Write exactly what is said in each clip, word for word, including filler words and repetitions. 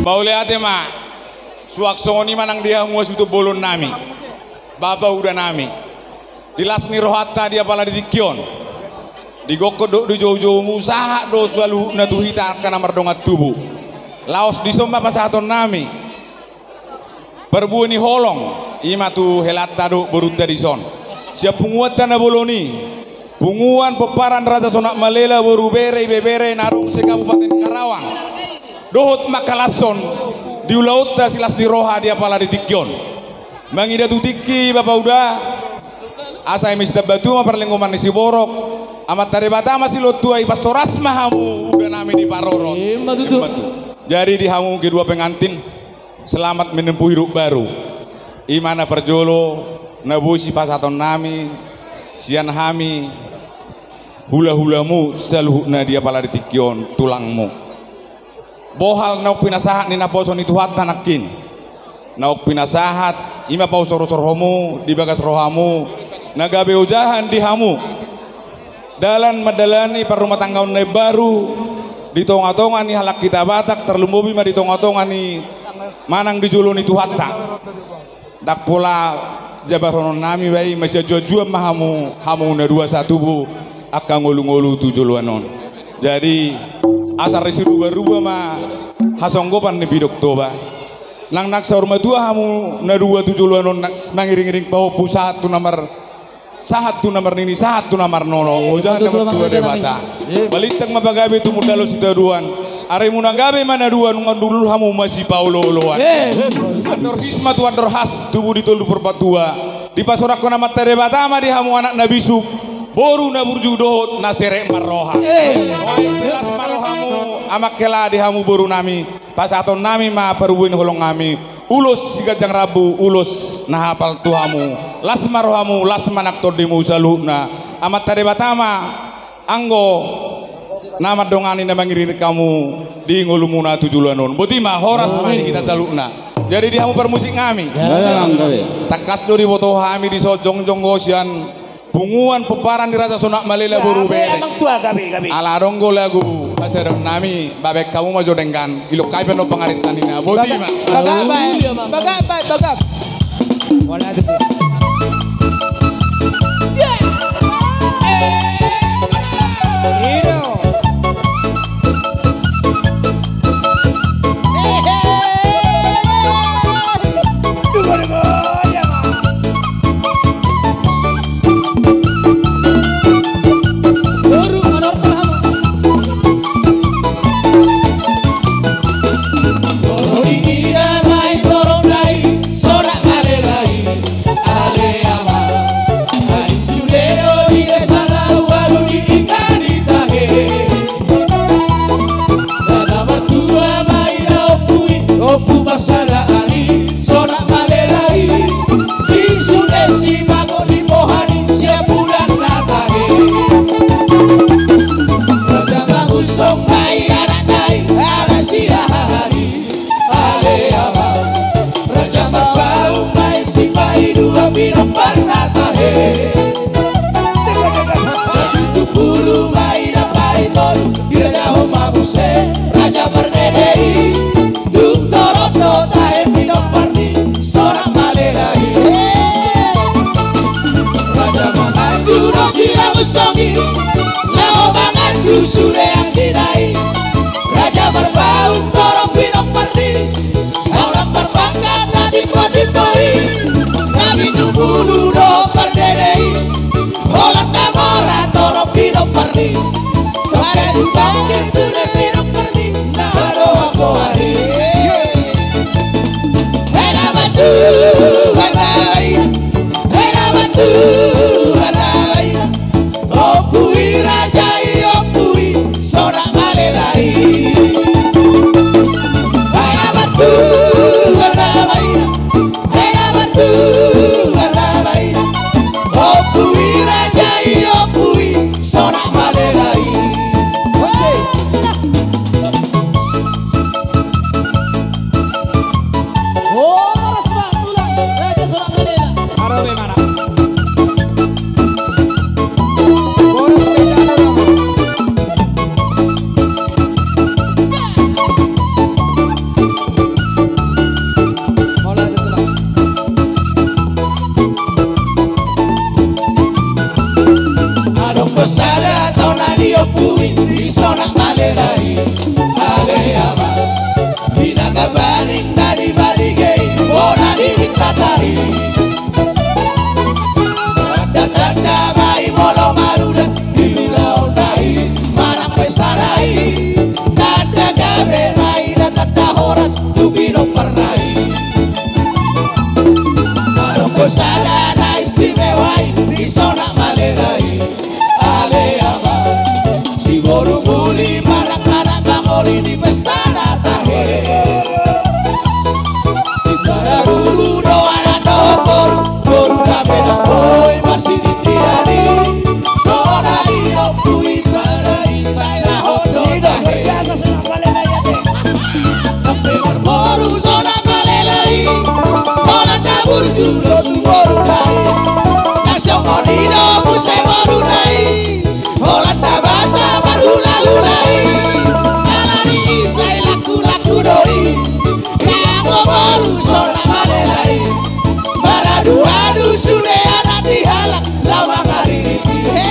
Mauliate ma. Suang songon i ma nang di hamu hasuhuton bolon nami, bapauda nami. Di las ni rohanta di apala di tingki on, di gokhon dohot di joujoumu, sahat do saluhutna tu hita angka na mardongan tubu. Laos dison ma pasahaton nami parbue ni holong, i ma tu helanta dohot borunta dison. Sian punguanta na bolon i, punguan pomparan Raja Sonak Malela, boru, bere, ibebere na adong se-Kabupaten Karawang, dohot mangkalashon di ulaonta silas ni roha di apala di tingki on. Mangida tu tingki, bapauda, asa eme sitambatua ma parlinggoman ni siborok, Amanta Debata ma silehon tua, ipas horas ma hamu uda nami di parorot. Ima tutu. Ima tutu. Jadi di hamu kedua pengantin, selamat menempuh hidup baru. I ma na parjolo na boi sipasahaton nami sian hami hulahulamu saluhutna di apala di tingki on, tulangmu. Bohal naung pinasahat ni naposo ni Tuhanta nangkin. Naung pinasahat, i ma pausorusor hamu di bagas rohamu, na gabe ojahan di hamu dalan mandalani parrumatanggaon na imbaru di tongatonga ni halak hita Batak, tarlumobi ma di tongatonga ni manang di jolo ni Tuhanta. Ndang pola jabarhonon nami, ba i ma sianjuanjuan ma hamu, hamu na dua satubu angka ngolungolu tu joloan on. Jadi asa ri sirubaruba ma hasonggopan ni pidong Toba. Nang, nang saur matua hamu na dua tu joloan on, nang mangiringiring pahompu sahat tu na mar- sahat tu na marnini, sahat tu na marnono. Ojahan na martua Debata. Balintang ma pagabe tumundalhon sitadoan. Arimu na gabe ma na dua, nunga hundul hamu masipaolooloan. Andor his ma tu andor has, tubu di toru parbatua. Dipasorangkon Amanta Debata ma di hamu anak na bisuk, boru na burju dohot na serep marroha. Las ma rohamu, amang hela, di hamu boru nami. Pasahaton nami ma parbue ni holong nami, ulos siganjang rambu, ulos na hapal tu hamu. Las ma rohamu, las ma nang tondimu saluhutna. Amanta Debata ma anggo na mandongani, na mangiringiring hamu di ngolumuna tu joloan on. Boti ma, horas ma di hita saluhutna. Jadi di hamu parmusik nami, tangkas do diboto hami dison, jongjong do sian punguan pomparan ni Raja Sonak Malela, boru, bere. Ala adong do lagu pasahaton nami, baen hamu ma jo denggan, ilok hami pe annon pangarinta nina. Boti ma. Bagak, bagak, bagak. Nai na tanda horas tu pinompar nai. Adong do sada na istimewa i di Sonak Malela i. Ale ama, si boru muli manang anak mangoli di pesta na tahe. Si sada dulu do anak dohot boru, boru na menang boi marsitindian i. Songon i ompu i sada i sai na hondo tahe. Nang pe marboru Sonak Malela i, holan na burju do tu boru nai. Nang songon i do muse boru nai, holan na basa marhulahula i. Alani i sai laku-laku do i. Ia anggo boru Sonak Malela i, maradu-adu sude anak ni halak. Laho mangaririki. He.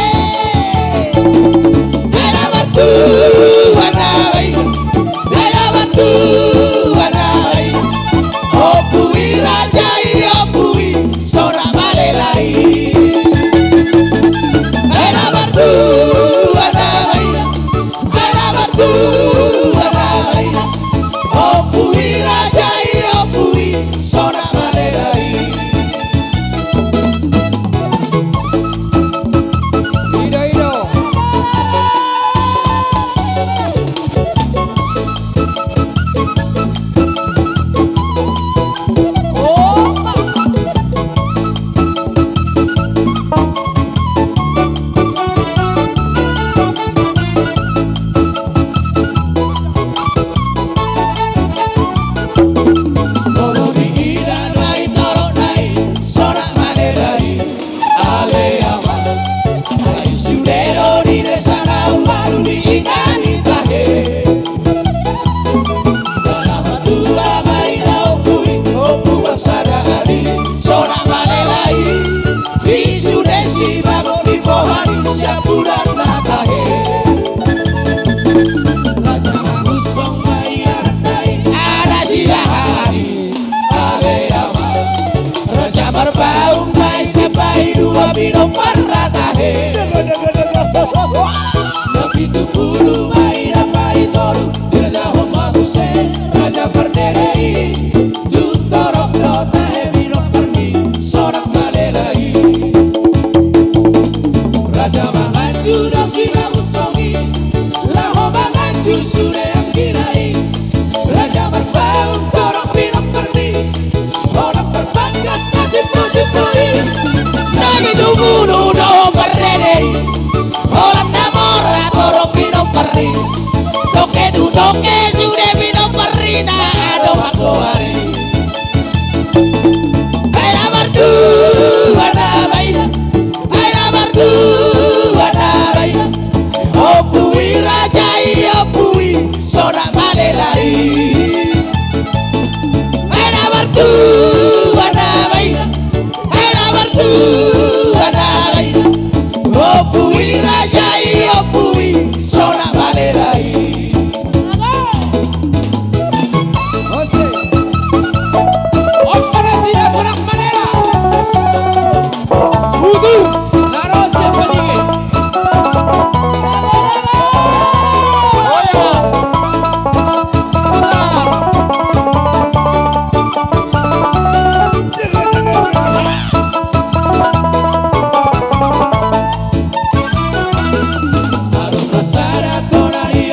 Ai na martua na baina. Ai na martua na baina. Ompu i raja i, ompu i Sonak Malela i. Ai na martua na baina. Ai na martua na baina. Ompu i raja i, ompu i Sonak Malela i. Ido, ido. Molo diida ma i torop nai Sonak Malela i. Ale ama, ai sude do di desa na umalu di ingani tahe. Dala matua ma i na ompu i, ompu marsada adi Sonak Malela i. Si sude si bago di boha ni siampudan na tahe. Raja Mangunsong ma i anak nai, anak si Bahari. Ale ama, Raja Marpaung ma i sian Paidua pinompar na tahe. Na pitu pulu ma i na paitolu dirajahon ma muse Raja Pardede i. Tung torop do tahe pinompar ni Sonak Malela i. Raja Manganju do si Mangunsong i, laho manganju sude anggina i. Raja Marpaung torop pinompar ni, holan marpangkat na jumpa-jumpa i. Na pitu pulu do Pardede i, holan na mora torop pinompar ni. Toke tu toke sude pinompar ni na adong anggo ari. Ai na martua na baina. Ai na martua na baina. Ompu i raja i, ompu i Sonak Malela i. Ai na martua na baina. Ai na martua na baina. Ompu i raja i, ompu i Sonak Malela i. Ose. Ompa nasida Sonak Malela. Udu. Na ro sian Padige. Oya. Adong do sada tona ni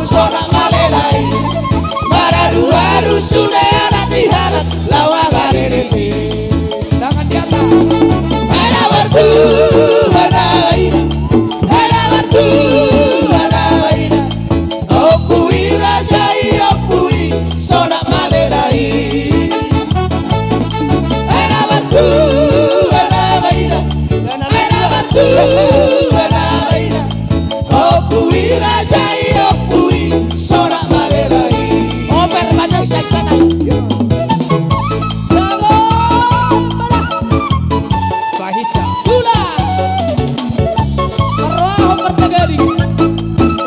Sonang malela i, maradu-adu sude anak ni halak, laho mangaririti. Tangan di atas. Eda martua na baina, eda martua na baina. Ompu i raja i, ompu i, sonang malela i. Eda martua na baina, eda martua na baina. Ompu i raja i, ompu i, sonang malela i. Oper madai saisana. Bahisa. Sula. Marroha ho martagari.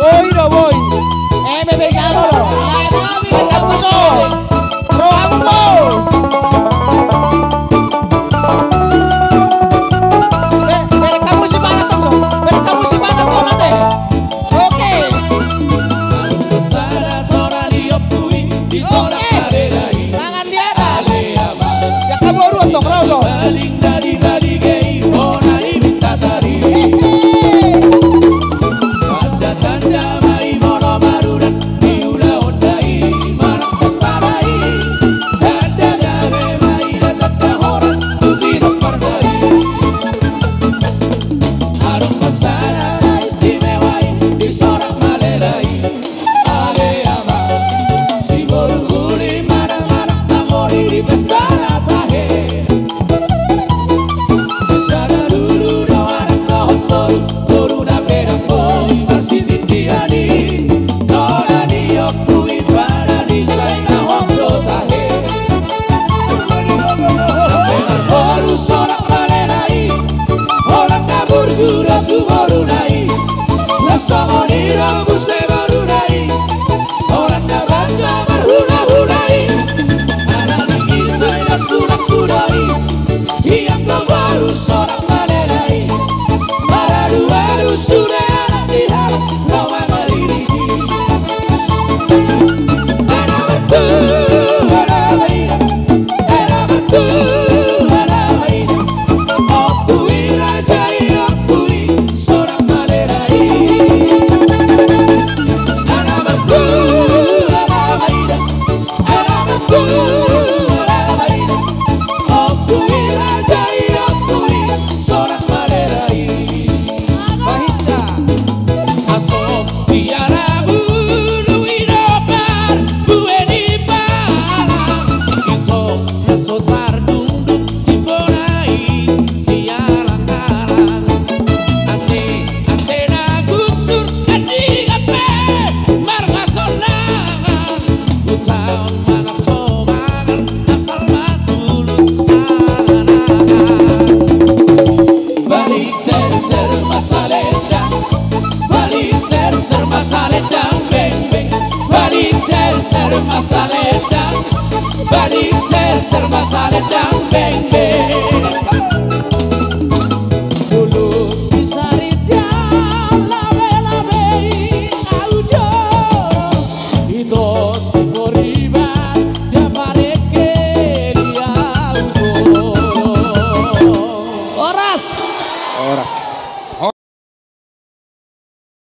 Oi do boi. Eme be jalo lo. Eme be jalo lo. Rohamu mo. Be, be kamu si mana tong? Be kamu si mana tong nanti? Oke. Oke. Tangan di atas. Ya kamu ruat tong, roso. Hehe. Tanda-tanda ma i molo marudut di ulaon na i, manang pesta na i, tanda gabe ma i, na tanda horas tu pinompar na i. Adong ma sada na istimewa i di sonang malela i. Ale ama, si boru uli manang anak na mori di pesta na tahe. Sisada dulu do anak dohot boru, boru na pedang boi marsitindian i. Nona ni ompu i pada ni sai na hondo tahe. Pedang boru sonang malela i, holan na burju do tu boru na i. Las songon i do muse boru na i. Holan na basa marhuna-huna i. Anak ni sai na tulang kuda i. Ianggo boru sonang malela i. Maradu-adu sude anak ni halak, laho mangaririti. Eda martua na baina, eda martua na baina. Ompu i raja i, ompu i, sonang malela i. Eda martua na baina, eda martua na baina. Ompu i raja i, ompu i, sonang malela i. Bahisa. Aso sian na bulu i do parbue ni pala. Ito na so tardungdung timbona i sialang-alang. Ate, ate na guntur andigan pe marhasonangan. Utaon mangan so mangan asal ma tulus angan-angan. Balik serser ma salendang, balik serser ma salendang bengbeng. Balik serser ma salendang, balik serser ma salendang.